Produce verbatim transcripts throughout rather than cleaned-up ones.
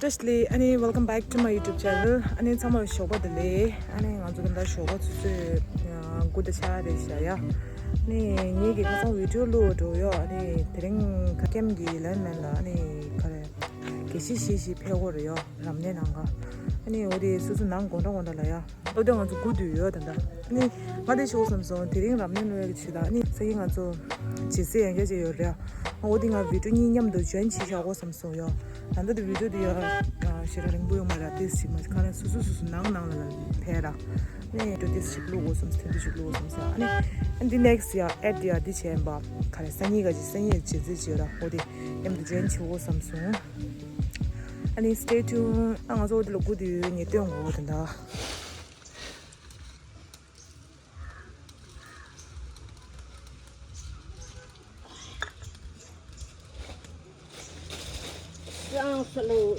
Firstly, ཨ་ནི་welcome back to my YouTube channel. ཨ་ནི་ཚང་མ་ཞོགས་པ་བདེ་ལེགས། ཨ་ནི་ང་ཚོ་ད་ལྟ་ཞོགས་པ་ཆུ་ཚོད་དགུ་དང་ཕྱེད་རེད་ཤག་ཡ། ཨ་ནི་ངེད་ཀྱིས་ཁ་སང་བི་ཌི་ཡོ་བླུགས་འགྲོ་ཡོད། ཨ་ནི་དེ་རིང་ཁ་ཀེམ་གྱི་ལན་མེན་ལ་ཨ་ནི་ག་རེ་དགེ་བཤེས་ཞིག་ཕེབས་ཀྱི་ཡོད་རེད་ཡ། རབ་གནས་གནང་ག་ཨ་ནི་འོ་དེ་སོ་སོ་ནང་དགོང་དྲོ་དགོང་དྲོ་ལ་ཡ། འོ་དེ་ང་ཚོ་སྒུག་བསྡད་ཡོད་ད་ལྟ། ཨ་ནི་ང་དེ་ཤོག་བསམ་སོང་། དེ་རིང་རབ་གནས་ལོ་ཡ་གི་ཆེད་དུ་ཨ་ནི་སང་ཉིན་ང་ཚོ་རྗེས་སུ་ཡང་བསྐྱར་ཅིག་ཡོད་རེད་ཡ། འོ་དེ་ང་བི་ཌི་ཡོ་གཉིས་མཉམ་དུ་ཇོ་ཡིན་བྱེད་བཞག་གོ་བསམ་སོང་ཡ། ད་ལྟ་དེ་བི་ཌི་ཡོ་དེ་ཡ་ཞེ་དྲག་རིང་པོ་ཡོད་མ་རེད། ཏོག་ཙམ་ཞིག་མ་ག་རེ་སོ་སོ་སོ་སོ་ནང་ནང་ལ་ལ་ཕེབས་ར། ཨ་ནི་ཏོག་ཙམ་ཞིག་བླུགས་གོ་བསམ། ཐུང་ཐུང་ཞིག་བླུགས་གོ་བསམ་ས། ཨ་ནི་ཨ་ནི་འདི་ནེག་སི་ཡ་ཨེཌ་དེ་ཡ་འདི་བྱས་ཡིན་པ། ག་རེ་སང་ཉིན་ག་ཅིག་སང་ཉིན་རྗེས་སུ་ཅིག་ཡོད་ར། འོ་དེ་མཉམ་དུ་ཇོ་ཡིན་བྱེད་གོ་བསམ་སོང་། ཨ་ནི་stay tuned། ཨ་ང་ཚོ་འོ་དེ་ལ་སྒུག་བསྡད་ཡོད། ངས་སྟོན་གོ་དེ་འདྲ། སང་སི་ལོ།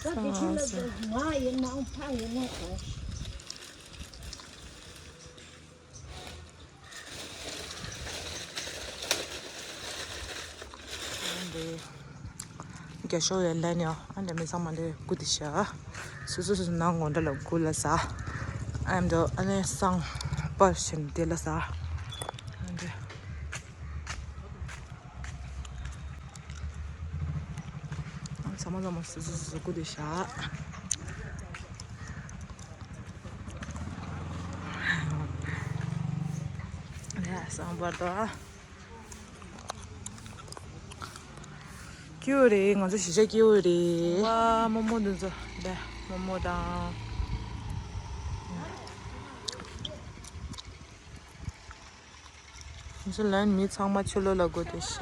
ད་དེ་ཁྱོད་ལ་ང་ཡིན་ནའང་ཕ་ཡིན་ན་གང་། འདི་རྒྱ་ཤོག་ཡ་ལན་ཡ། ཨ་འདྲ་མི་ཚང་མ་འདི་སྒུག་བསྡད་ཤག་སོ་སོ་སོ་སོ་ནང་དགོང་དྲོ་ལ་སྒུག་ལ་ཟ། ཨ་འདྲ་ཨ་ནི་སང་པར་ཞིག་འདི་ལ་ཟ། ཨ་འདྲ་ཚང་མ་ཚང་མ་སོ་སོ་སོ་སོ་སྒུག་བསྡད་ཤག་ལས་སང་པར་དང་། སྐྱིད་པོ་རེད། ང་ཚོ་གཞིས་ཆགས་སྐྱིད་པོ་རེད། ཝ་རྨོ་མོ་འདི་ཚོ་ལས་རྨོ་མོ་དང་། ང་ཚོ་ལན་མི་ཚང་མ་ཕྱི་ལོགས་ལ་སྒུག་བསྡད་ཤག་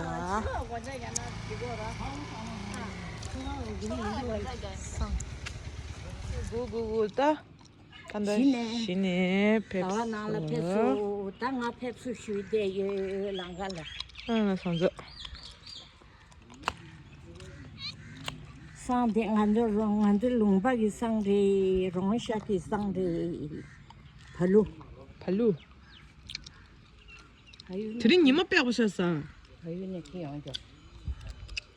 སྒུག་སྒུག་སྒུག་ད། ད་ལྟ་གཞི་ནས་གཞི་ནས་ཕེབས་ཟླ་བ་ནང་ལ་ཕེབས་སོང་། སོང་། ད་ང་ཕེབས་བསུ་ཞུས་བསྡད་ཡོད་ལམ་ཁ་ལ། ཨ་ལ་སོང་ཚོད། བསང་དེ་ང་ཚོ་རོང་ང་ཚོ་ལུང་པ་གི་བསང་རེད། རོང་ཤ་གི་བསང་རེད། བ་ལུ། བ་ལུ། དེ་རིང་ཉི་མ་དཔེ་ཡག་པོ་ཤར་སོང་།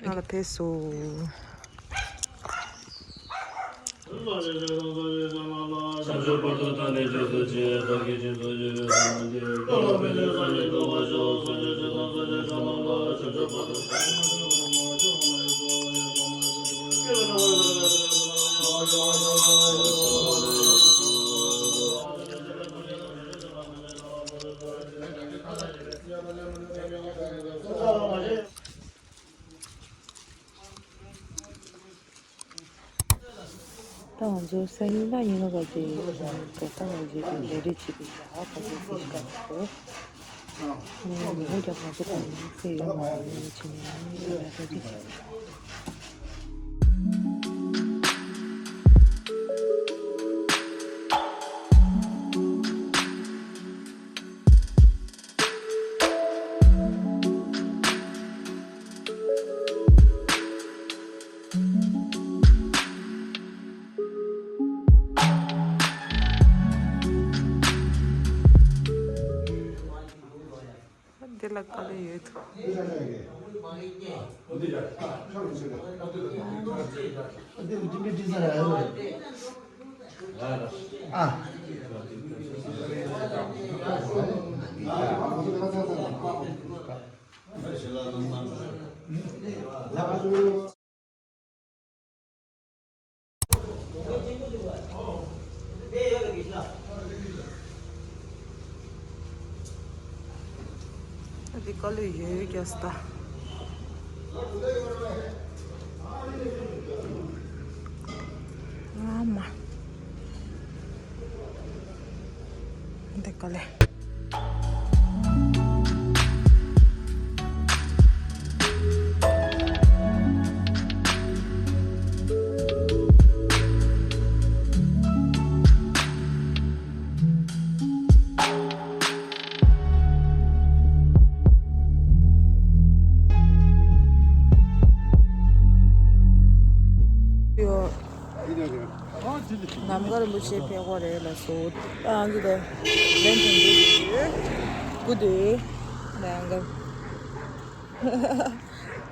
ང་ལ་ཕེབས་སོང་། ད་ང་ཚོ་སང་ཉིན་གནངས་ཉིན་ལ་ག་ཅིག་དགའ་ས་ང་ཚོའི་གི་ལས་རིགས་བྱེད་པའི་ཡག་ག་ཅིག་སྲིད་ཀྱི་ག་ཚོད་ནས་ཉིན་མོ་རྒྱབ་ང་ཚོ་ག་ནས་སྲིད་ཡོད་མ་རེད་བྱས་ནས་ལས་རིགས་བྱེད། འདི་ལ་དཀའ་ལས་ཡོད་དོ། ཨ། འདི་དཀའ་ལས་ཡོད་རྒྱུ་ས་ད། ཨ་མ། འདི་དཀའ་ལས། ཡོ། ནམ་མཁའ་རིན་པོ་ཆེ་ཕེབས་ཀྱི་རེད་ལགས་སོ། ཨ་ང་ཚོ་ད་ལན་ཐོན་འདུག་ཡོད། སྒུག་བསྡད་ཡོད། ནང་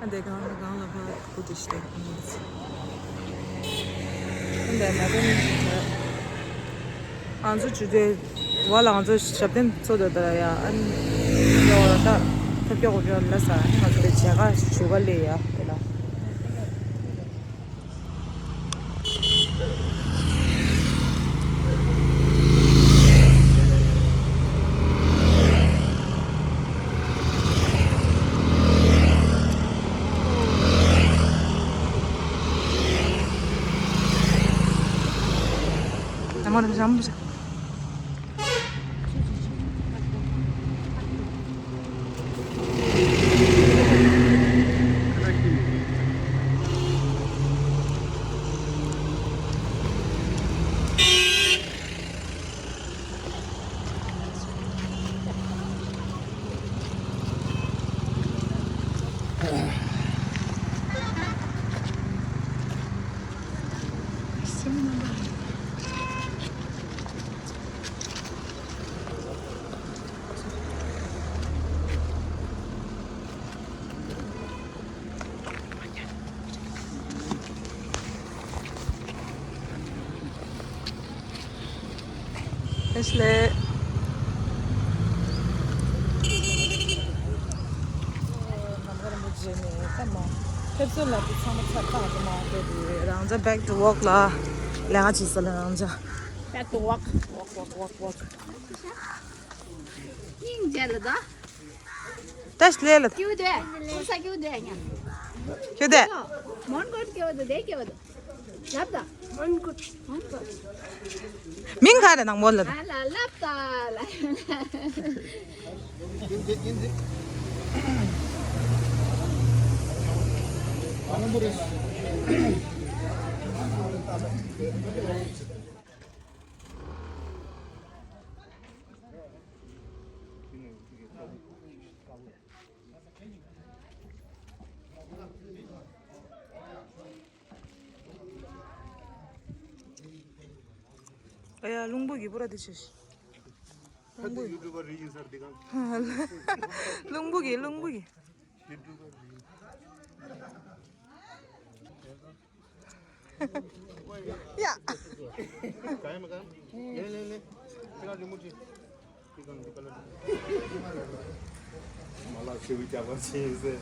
ལ། འདི་གང་ལ་གང་ལ་ཕར་བུ་དེ་ཤི་དེ་འདི་ན་དེ་ང་ཚོ་ཇུ་དེ་བ་ལ་ང་ཚོ་ཞབས་བརྟན་ཚོ་དོ་དར་ཡ་ཨན་ཡོ་ད་ཐབ་སྐྱོ་གོ་ཅོ་ལ་ས་ང་ཚོ་དེ་བྱེ་ག་ཞུ་ག་ལེ་ཡ་དེ་ལ། ཨེ་ཤི་ལེ། ནམ་མཁའ་རིན་པོ་ཆེ་ནས་ད་མ་ཕེབས་བསུ་ལ་དུ་ཚང་མ་ཚར་ཐག་ཏུ་མ་བསྡད་དུས་རང་ཅག་back to work ལ་ལས་ཀ་བྱེད་ས་ལ་རང་ཅག Back to work. Work, work, work, work. སྙིང་རྗེ་ལ་ད། ད་ཤི་ལེ་ལ་ད། ཀྱུ་དེ། ཁོ་ས་ཀྱུ་དེ་ཉ། ཁྱོད་དེ། མོན་གོ་ཀྱུ་དེ་དེ་ཀྱུ་དེ། ལབ་ད། མོན་གོ། མོན་གོ། མིང་ག་རེ་ནང་མོ་ལ་ད། ཨ་ལ་ལབ་ད་ལ། ཨ་ཡ་རླུང་བུ་གི་པུ་ར་དེ་ཆེ་ཤི། ད་དེ་ཡུ་ཊུབ་པར་རེད་ཡིན་ས་རེད་དེ་གང་། རླུང་བུ་གི་རླུང་བུ་གི། ཡུ་ཊུབ་པར་རེད་ཡིན། ཡ། གང་ཡིན་མ་གང་། ལེན་ལེན་ལེན། ཁྱེད་རང་རི་མོ་བྲིས། མ་ལགས་ཤི་བའི་རྒྱ་པར་ཕྱིན་ཟེར།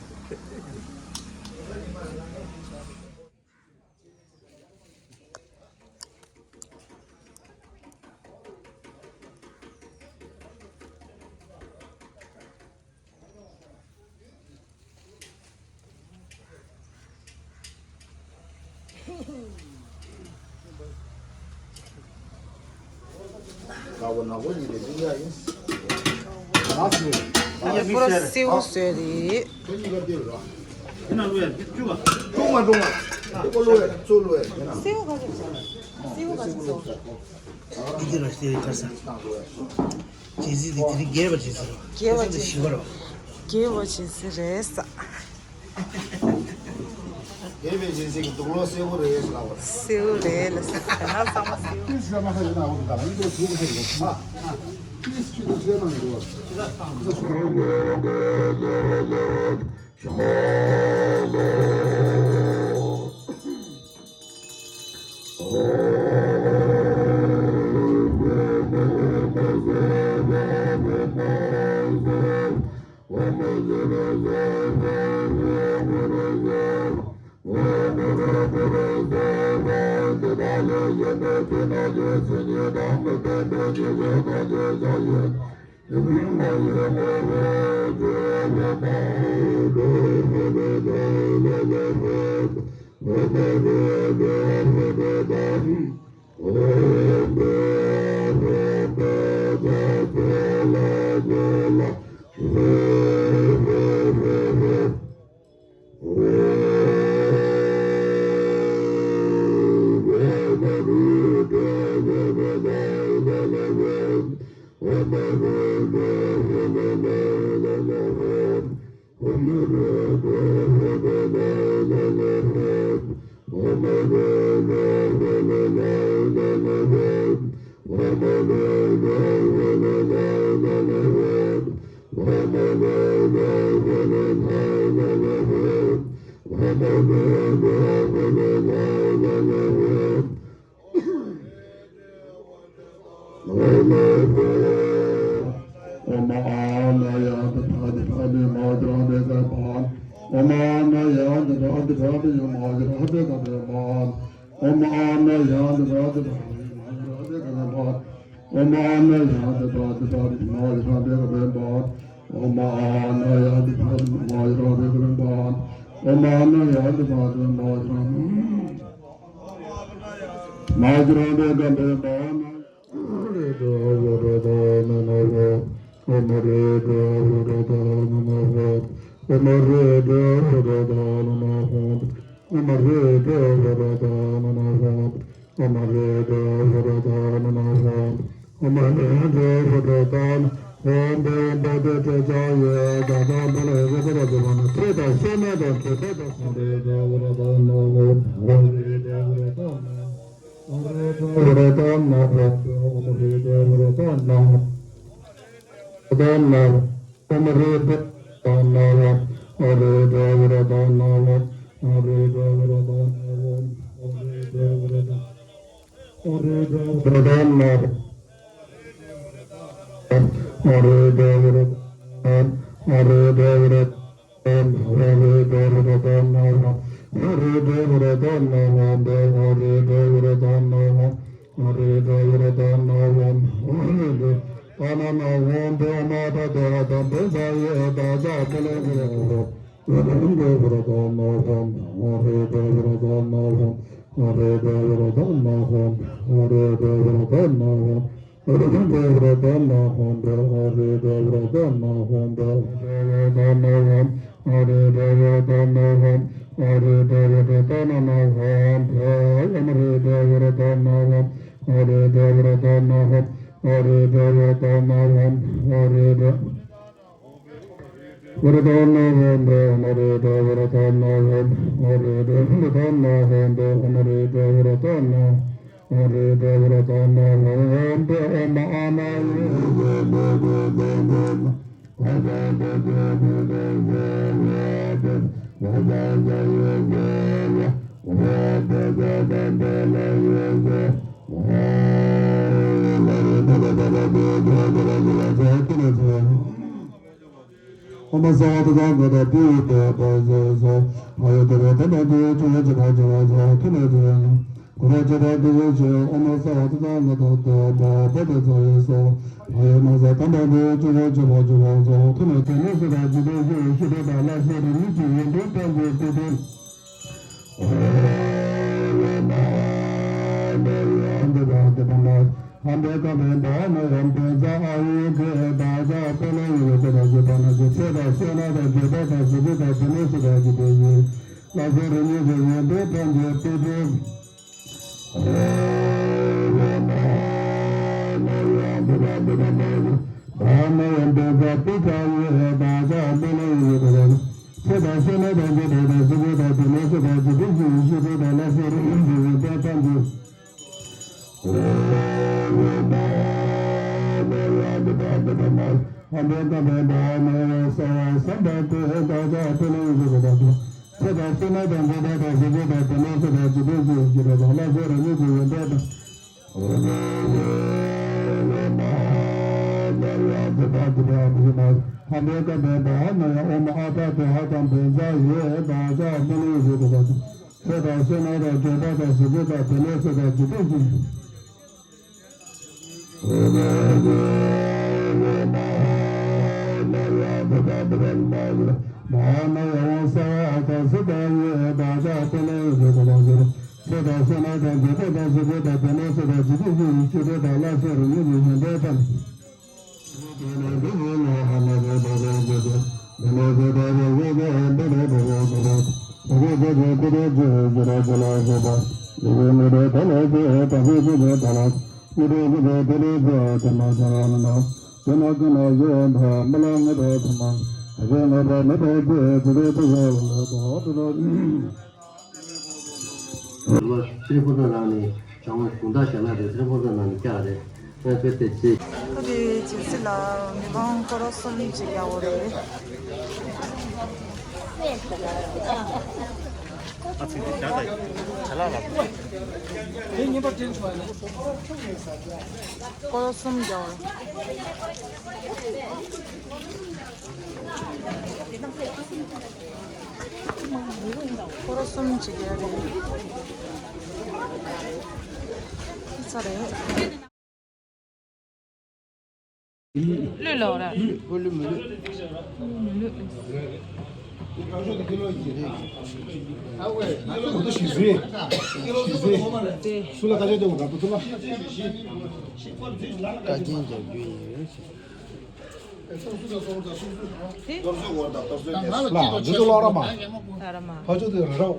ཡ་པུ་ར་སེའུ་བཟོས་རེད། སེའུ་ག་ཚོད་བཟོས། སེའུ་ག་ཚོད་བཟོས། སེའུ་ག་ཚོད་བཟོས། འདི་ར་སྟེ་ཁ་ས། ཇི་སི་འདི་དེ་རིང་རྒྱལ་བ་ཇི་སི་ར། རྒྱལ་བ་ཇི་སི། ཞི་བ་ར། རྒྱལ་བ་ཇི་སི་རེད་ས། རྒྱལ་བའི་ཇི་སི་གི་དུག་ལོག་སེའུ་རེད་ལབ་པ། སེའུ་རེད་ལ་ས། ད་ནང་ཚང་མ་སེའུ། ओम आनयं तथा तथा विमोचनं देकपाल। ओम आनयं तथा तथा विमोचनं देकपाल। ओम आनयं तथा तथा विमोचनं देकपाल। ओम आनयं तथा तथा विमोचनं देकपाल। ओम आनयं तथा तथा विमोचनं देकपाल। ओम आनयं तथा तथा विमोचनं देकपाल। ཨོཾ་སྭ་བྷཱ་ཧཱ་ཏདྱ་ག་ཏ་པུ་རི་ཏ་པ་ཛ་ཛ། ཧ་ཡ་ཏ་ར་ཏ་མ་ཏུ་ཅུ་ཝ་ཅུ་བ་ཅུ་བ་ཛ་ཐུ་ན་ཏུ། གུ་ར་ཅ་ཏ་ཏུ་ཝ་ཅ། ཨོཾ་སྭ་བྷཱ་ཧཱ་ཏདྱ་ག་ཏ་ཏ་པ་པ་ཏ་ཛ་ཡེ་སྭཱ་ཧཱ། ཧ་ཡ་ན་ས་ཏ་མ་ཏུ་ཅུ་ཝ་ཅུ་བ་ཅུ་བ་ཛ་ཐུ་ན་ཏུ། ན་ས་ཏ་ཇི་ཏ་ཡེ་ཤི་ཏ་ཏ་ལ་ས་རུ་ནི་ཅི་ཡེ་ཏེ་ཏ་ཛ་ཏེ་ཏེ། ཚེ་རིང་ཕུན་ཚོགས་ནང་ནས་བྱང་བའི་དགུང་དག་ཞལ་ལག་དེ་ཚེ་རིང་ཕུན་ཚོགས་ནང་ནས་བསྐྱལ་བ་རེད། ཨ་ཁུ་དེ་རྗེས་སུ་ལ་མི་ཕམ་སྐོར་ར་གསུམ་ཅིག་རྒྱག་དགོས་རེད། ཨ་ཚིག་དེ་བཞག་ད་ཡིན། བྱ་ལག་ལ། དེ་ཉིན་པར་སྤྲད་ཆོག་ཡ་ན། སྐོར་གསུམ་རྒྱག་པ། སྐོར་གསུམ་ཅིག་རྒྱག་རེད། ས་རེད། ལུས་ལོག་ར། ལུས་ལུས་མི་ལུས། ལུས་མི་ལུས། ཨོ་ད་ཞི་ཟུའི། ཞི་ཟུའི། དེ། སུ་ལ་དཀའ་སྤྱད་སྟོན་གོ་ག་པུ་ཐུ་ལ། དཀའ་སྤྱད་རྒྱག་རྒྱུ་ཡིན་ཟེར། དེ། ལ་འདི་ཚོ་ལོག་ར་མ། ལ་ར་མ། ཕ་ཆོ་དེ་ར་ར།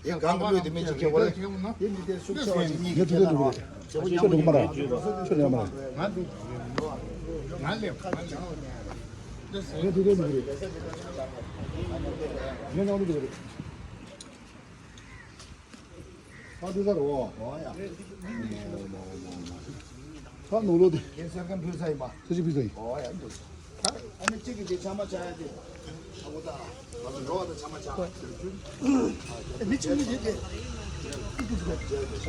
ཡིན་གང་གི་བློས་དེ་མེད་ཅིག་ཁྱེད་བ་རེད། ངས་དུས་དེ་འདུག་རེད། ཁྱེད་འདུག་མ་རེད། ཁྱེད་འདུག་མ་རེད། ང་འདུག་ང་ལེབ་ང་ལེབ། ངས་དུས་དེ་འདུག་རེད། ངས་ནང་འདུག་རེད། ཨ་འདི་ལྟར་འོ། འོ་ཡ། ད་ནོར་ལོ་དེ། ཁྱེད་གསེར་ཁང་ཕུལ་ས་ཡིན་པ། ཁྱེད་ཅིག་ཕུལ་ས་ཡིན། འོ་ཡ་འདུག་ད་ཨ་ནི་གཅིག་གིས་དེ་ཆ་མ་ཆ་ཡ་དེ། ཨ་འོ་ད། ང་ཚོ་འགྲོ་བ་དང་ཆ་མ་ཆ། ཨ་མི་གཅིག་མི་དེ་དེ། ཨི་ཏི་ཟེར།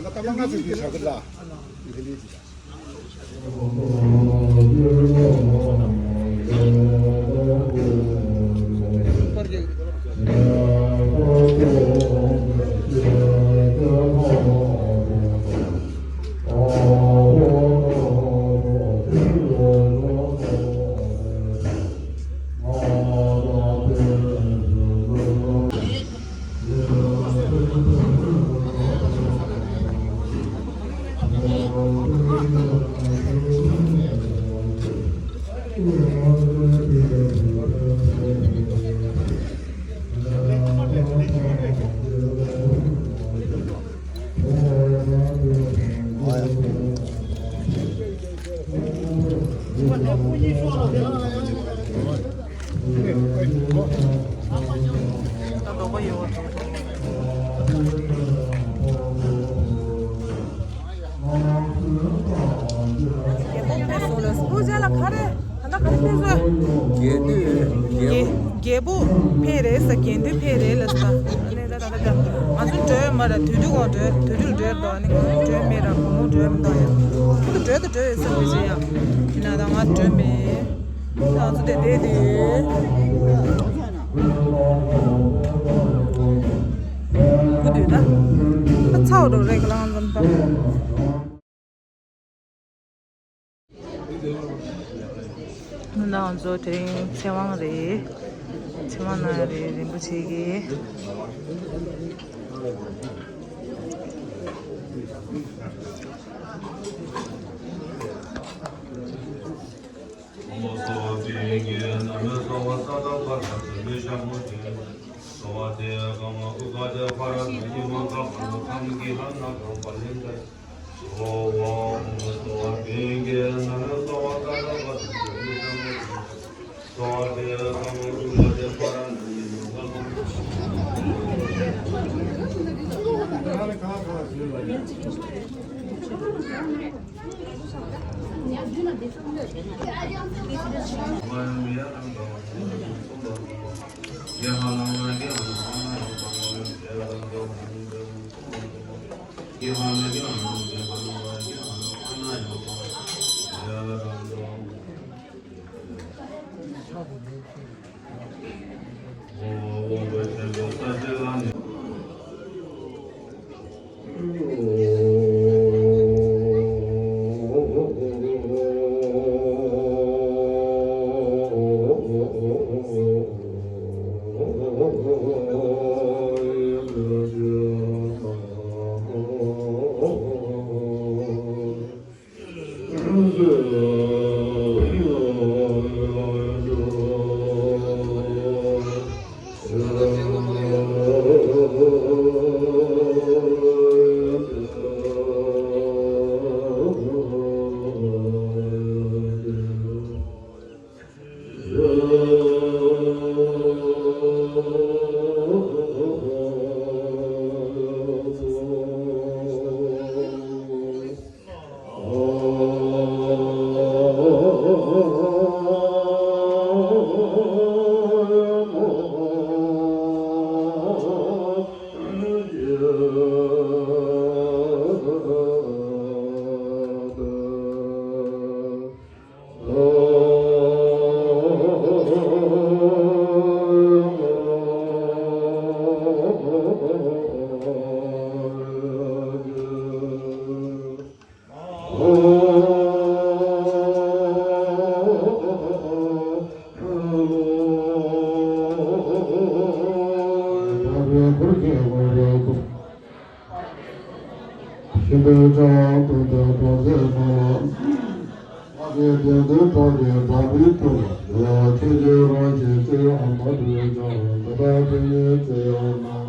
ང་ད་མ་ང་ཚོ་དེ་བྱ་གི་ལ། ཨི་ཧི་ལི་དེ་བྱ། སྤུ་རྒྱལ་ལ་ག་རེ། ད་ལྟ་ག་རེ། རྒྱལ་དུས་རྒྱལ་རྒྱལ་པོ་ཕེབས་རེད་ཟེར། རྒྱལ་དུས་ཕེབས་རེད་ལ་ཟེར། ཨ་ནི་ད་ད་ད་ད་ང་ཚོ་འགྲོ་ཡོད་མ་རེད། དུས་དུས་གོང་འགྲོ་དུས་དུས་འགྲོ་ཡོད་དོ། ཨ་ནི་ང་ཚོ་འགྲོ་ཡོད་མེད་ར། གོང་འགྲོ་ཡོད་མི་འདུག་ཡ། ཁོ་ཚོ་འགྲོ་ཡོད་དོ་འགྲོ་ཡོད་ཟེར་མི་བྱེད་ཡ། ཡིན་ན་ད་ང་འགྲོ་ཡོད་མེད། ང་ཚོ་དེ་བསྡད་དེ། ཁུ་དུས་ད། ད་ཚ་བ་འགྲོ་རེད་ག་ལ་ང་ཚོ་ད། ང་ཚོ་དེ་རིང་ཚེ་དབང་རེད། ཚེ་དབང་གནང་ཡ་རེད་རིན་པོ་ཆེ་གིས། ཤིན་ཏུ་ལྕགས་སྟོང་དུ་གྲོང་གསེབ་མང་བ། སྔགས་ཀྱི་རྒྱན་དུ་གྲགས་པའི་དམ་པའི་སྐུ་ལ། ཆོས་ཀྱི་རང་བཞིན་ཅི་ཡང་མ་གྲུབ་ཀྱང་། དེ་དག་དེ་ཉིད་ཅི་ཡང་མ།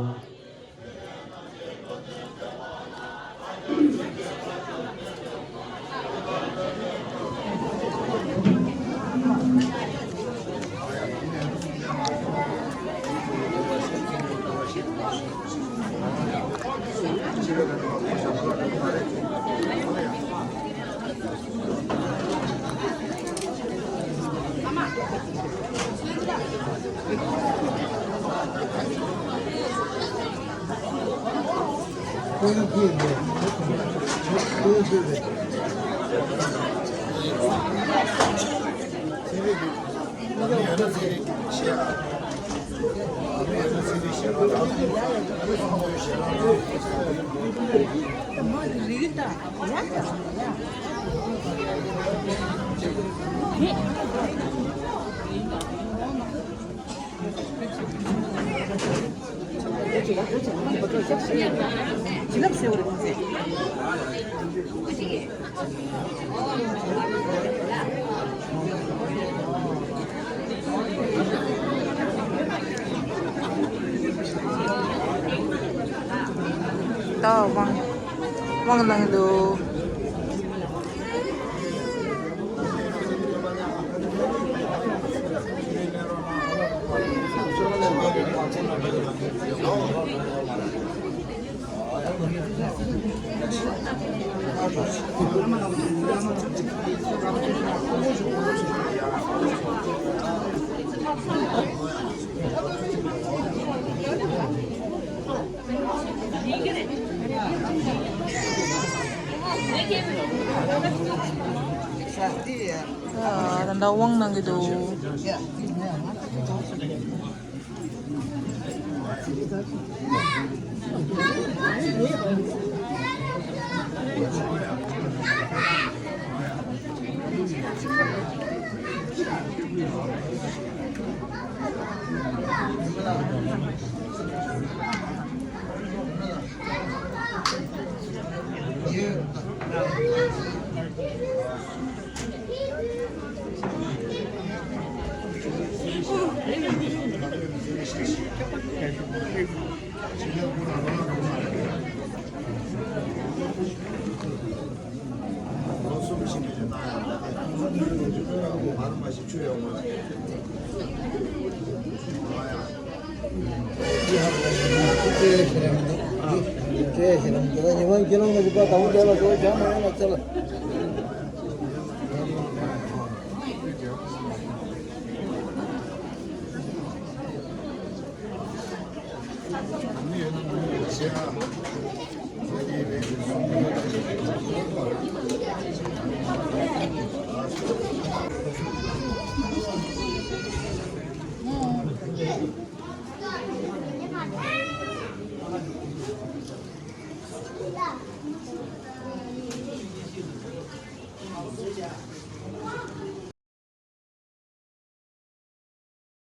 ད་དབང་དབང་གནང་གི་འདུག་ད་ལྟ་དབང་གནང་གི་འདུག